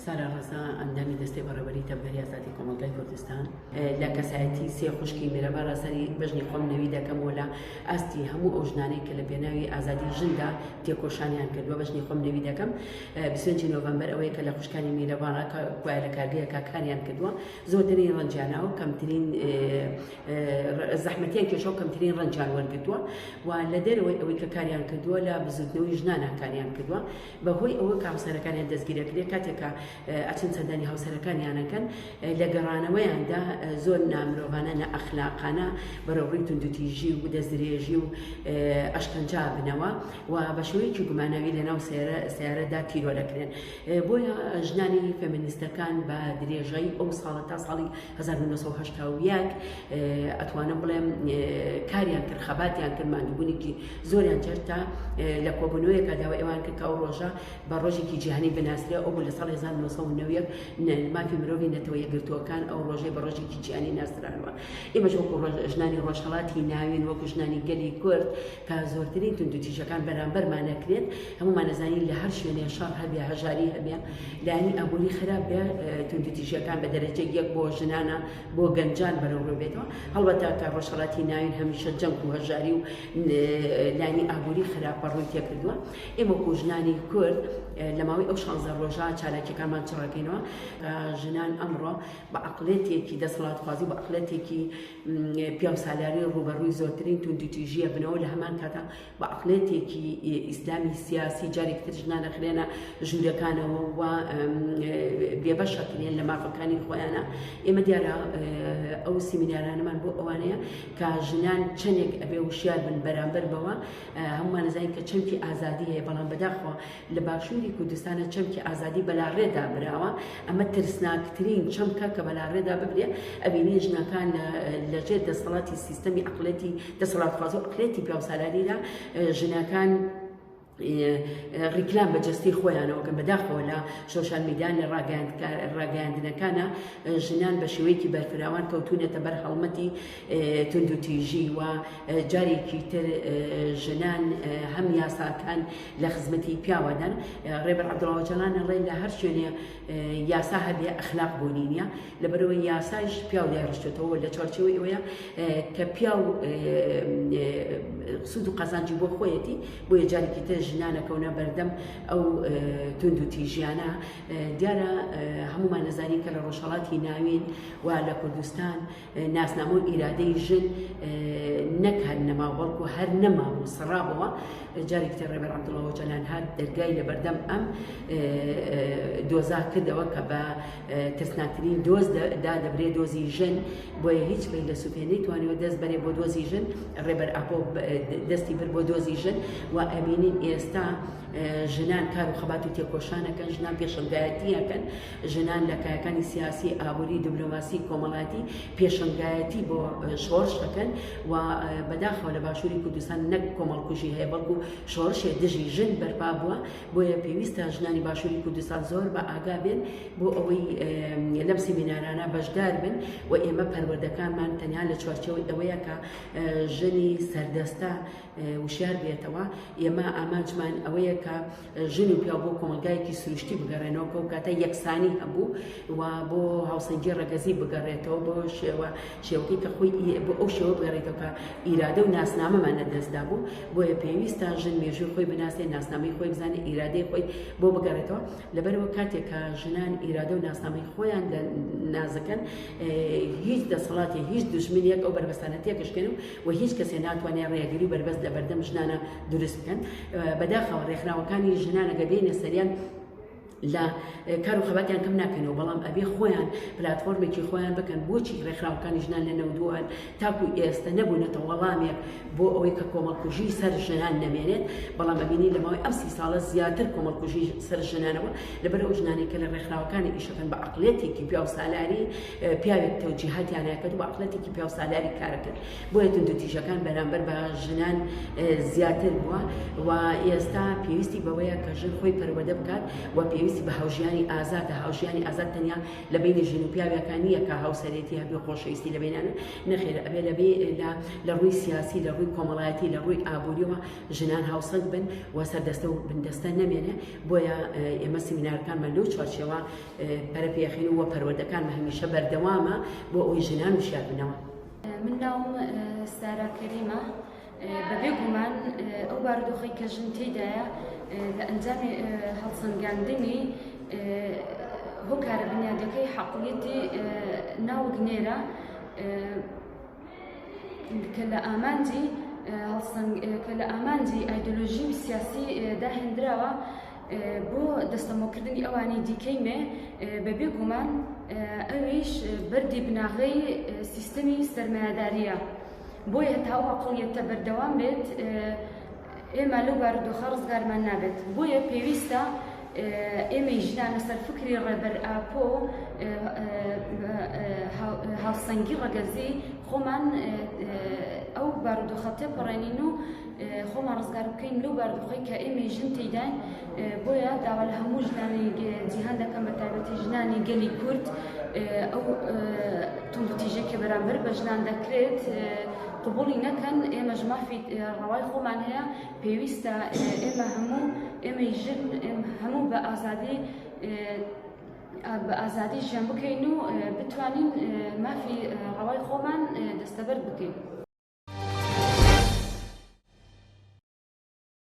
سارا ڕەزا، ئەندامی دەستەی بەڕێوەبەری تەڤگەری ئازادی کۆمەڵگای کوردستان، لە کەسایەتی سێ خوشکی میرەبارا سەری بەژنی خۆم نەوی دەکەم و لە ئاستی هەموو ئەو ژنانەی کە لە پێناوی ئازادی ژندا تێکۆشانیان کردووە بەژنی خۆم نەوی دەکەم. 25 نۆڤەمبەر ئەوەیە کە لە خوشکانی میرەبارا کە گوایە لە کارگەیەکا کاریان کردووە زۆرترین ڕەنجیان و کەمترین زەحمەتیان کێشا و کەمترین ڕەنجیان وەرگرتووە و لە دەرەوەی ئەوەی کە کاریان کردووە لە بزوتنەوەی ژنانە کاریان کردووە بە هۆی ئەوە کە هاوسەرەکانیان دەستگیر ئەکرێ کاتێک کە ئەچن سەردانی هاوسەرەکانیان ئەکەن لە گەڕانەوەیاندا زۆر نامرۆڤانە نائەخلاقانە بەرەوڕووی توندوتیژی و دەستدرێژی و ئەشکەنجە ئەبنەوە و بە شێوەیەکی گوماناوی لەناو سەیارەدا تیرۆر ئەکرێن. بۆیە ژنانی فێمینیستەکان بە درێژایی ئەو ساڵە تا ساڵی 1981 ئەتوانم بڵێم کاریان کرد خەباتیان کرد ماندووبوونێکی زۆریان چێشت تا لە کۆبوونەوەیەکە داوای ئەوان کرد کە ئەو ڕۆژە بە ڕۆژێکی جیهانی بناسرێ ئەو بوو لە ساڵی 1991 مافی مرۆڤی نەتەوە یەکگرتووەکان ئەو ڕۆژەی بە ڕۆژێکی جیهانی ناسرانەوە ئێمەش وەکو ژنانی ڕۆژهەڵاتی ناوین وەکو ژنانی گەلی کورد کە زۆرترین توندوتیژەکان بەرامبەرمان ئەکرێت، هەموومان ئەزانین لە هەر شوێنێ شەڕ هەبێ، هەژاری هەبێ، لایەنی ئابووری خراپ بێ، توندوتیژیەکان بە دەرەجە یەک بۆ ژنانە، بۆ گەنجان بەرەوڕوو بێتەوە. هەڵبەتە کە ڕۆژهەڵاتی ناوین هەمیشە جەنگ و هەژاری و لایەنی ئابووری خراپە ڕووی تێکردووە. ئێمە وەکوو ژنانی کورد لە ماوەی ئەو شانزە ڕۆژە چالاکیەکانمان چڕەکەینەوە. ژنان ئەمڕۆ بە عەقڵیەتێکی دەسەڵاتخوازی و بە عەقڵیەتێکی پیاوسالاری ڕووبەڕووی زۆرترین توندوتیژییە بنەوە، لە هەمان کاتا بە عەقڵیەتێکی ئیسلامی سیاسی جارێکی تر ژنان ئەخرێنە ژوورەکانەوە و بێبەش ئەکرێن لە مافەکانی خۆیانە. ئێمە دیارە ئەو سیمینارانەمان بۆ ئەوانەیە کە ژنان چەندێک ئەبێ وشیار بن بەرامبەر بەوە. هەمومان ئەزانین کە چەمکی ئازادی هەیە، بەڵام بەداخەوە لە باشووری کوردستانە چەمکی ئازادی بەلاڕێدا براوە، ئەمە ترسناکترین چەمکە کە بەلاڕێدا ببرێ، ئەبینین ژنەکان لەژێر دەسەڵاتی سیستەمی عەقڵیەتی دەسەڵاتخوازی و عەقڵیەتی پیاوسالاریدا ژنەکان ڕیکلام بە جەستەی خۆیانەوە کەن. بەداخەوە لە سۆشیال میدیا لە ڕاگەیاندنەکانە ژنان بە شێوەیەکی بەرفراوان کەوتونەتە بەر هەڵمەتی توندوتیژی و جارێکی تر ژنان هەم یاساکان لە خزمەتی پیاوادان. ڕێبەر عەبدوڵا ئۆجالان ئەڵێ لە هەر شوێنێ یاسا هەبێ ئەخلاق بوونی نییە، لەبەرئەوەی یاسایش پیاو دایڕشتێتەوە لە چوارچێوەی ئەوەیە کە پیاو سوود و قازانجی بۆ خۆیەتی، بۆیە جارێکی تر ژنانەکەونە بەردەم ئەو توند و تیژیانە. دیارە هەمومان نەزانین کە لە ڕۆژهەڵاتی ناوین و لە کوردستان ناسنامە و ئیرادەی ژن نەک هەر نەما بەڵکو هەر نەمابوو سڕابەوە. جارێکی تر ڕێبەر عەبدوڵا ئۆجالان هات دەرگای لەبەردەم ئەم دۆزا کردەوە کە بە ترسناکترین دۆز دادەبرێ دۆزی ژن، بۆیە هیچ فەیلەسوفێ نەیتوانیوە دەست بەرێ بۆ دۆزی ژن، ڕێبەر ئاپۆ دەستی برد بۆ دۆزی ژن و ئەبینین ئێستا ژنان کار و خەبات و تێکۆشانەکەن، ژنان پێشەنگایەتیەکەن، ژنان لە کایەکانی سیاسی، ئابووری، دیبلۆماسی، کۆمەڵایەتی پێشەنگایەتی بۆ شۆڕش ئەکەن و بەداخەوە لە باشووری کوردستان نەک کۆمەڵکوژی هەیە بەڵکو شۆڕشێ دژی ژن بەرپا بووە. بۆیە پێویستە ژنانی باشووری کوردستان زۆر بە ئاگا بێن بۆ ئەوەی لەم سیمینارانە بەشدار بن و ئێمە پەروەردەکانمان تەنیا لە چوارچێوەی ئەوەیە کە ژنی سەردەستە وشیار بێتەوە. ئێمە ئامانجمان ئەوەیە کە ژن و پیاو بۆ کۆمەڵگایەکی سروشتی بگەڕێنەوە کە ئەو کاتە یەکسانی هەبوو و بۆ هاوسەنگی ڕەگەزی بگەڕێتەوە بۆ شێوە شێوەکەی کە خۆی بۆ ئەو شێوە بگەڕێتەوە کە ئیرادە و ناسنامەمان لەدەستدا بوو. بۆیە پێویستە ژن مێژووی خۆی بناسێ، ناسنامەی خۆی بزانێ، ئیرادەی خۆی بۆ بگەڕێتەوە. لەبەرئەوە کاتێک کە ژنان ئیرادە و ناسنامەی خۆیان نازەکەن هیچ دەسەڵاتێ هیچ دوژمنێک ئەو بەربەستانە تێکشکێن و هیچ کەسێ ناتوانێت ڕێگری و بەربەست لە بەردەم ژنانە دروست بکەن. بەداخەوە ڕێکخراوەکانی ژنان ئەگەر بێینە سەریان لە کار و خەباتیان کەم ناکەنەوە، بەڵام ئەبێ خۆیان پلاتفۆرمێکی خۆیان بکەن. بۆچی ڕێکخراوەکانی ژنان لە نەودووان تاکو ئێستە نەبوونەتە وەڵامێک بۆ ئەوەی کە کۆمەڵکوژی سەر ژنان نەمێنێت؟ بەڵام ئەبینین لە ماوەی ئەم 30 ساڵە زیاتر کۆمەڵکوژی سەر ژنانەوە، لەبەر ئەو ژنانەی کە لە ڕێکخراوەکانی ئیشەکەن بە عەقڵیەتێکی پیاوسالاری پیاوێک تەوجیهاتیان ئەکرد و بە عەقڵیەتێکی پیاوسالاری کارەکرد، بۆیە توندوتیژەکان بەرامبەر بە ژنان زیاتر بووە و ئێستا پێویستی بەوەیە کە ژن خۆی پەروەردە بکات و پێویست. پێویستی بە هاوژیانی ئازادە، هاوژیانی ئازاد تەنیا لە بەینی ژن و پیاوێکا نییە کە هاوسەرێتی هەبێ و خۆشەویستی لە بەینانە، نەخێر ئەبێ لە بێ لە لە ڕووی سیاسی، لە ڕووی کۆمەڵایەتی، لە ڕووی ئابووریەوە ژنان هاوسەنگ بن و سەردەستە و بندەستە نەمێنێ، بۆیە ئێمە سیمینارەکانمان لەو چوارچێوە پەرە پێخین و پەروەردەکانمان هەمیشە بەردەوامە بۆ ئەوەی ژنان وشیار بنەوە. من ناوم سارا کەریمە. بەبێ گومان ئەو بارودۆخەی کە ژن تێیدایە لە ئەنجامی هەڵسەنگاندنی هۆکارە بنیادەکەی حەقڵیەتی ناوک نێرە کە لە ئامانجی کە لە ئامانجی ئایدۆلۆژی و سیاسی داهێنراوە بۆ دەستەمۆکردنی ئەوانی دیکەی مێ بەبێ گومان ئەویش بەردی بناغەی سیستەمی سەرمایەداریە. بۆیە تا ئەو عەقڵیەتە بەردەوام بێت ئێمە لەو بارودۆخە ڕزگارمان نابێت. بۆیە پێویستە ئێمەی ژنان لەسەر فکری ڕێبەر ئاپۆ هاوسەنگی ڕەگەزی خۆمان ئەو بارودۆخە تێپەڕێنین و خۆمان ڕزگار بکەین لەو بارودۆخەی کە ئێمەی ژن تێیداین. بۆیە داوا لە هەموو ژنانی جیهان دەکەم بە تایبەتی ژنانی گەلی کورد ئەو توندوتیژەی کە بەرامبەر بە ژنان دەکرێت قبوڵی نەکەن، ئێمەش مافی ڕەوای خۆمان هەیە، پێویستە ئێمە هەموو ئێمەی ژن هەموو بە ئازادی بە ئازادی ژیان بکەین و بتوانین مافی ڕەوای خۆمان دەستەبەر بکەین.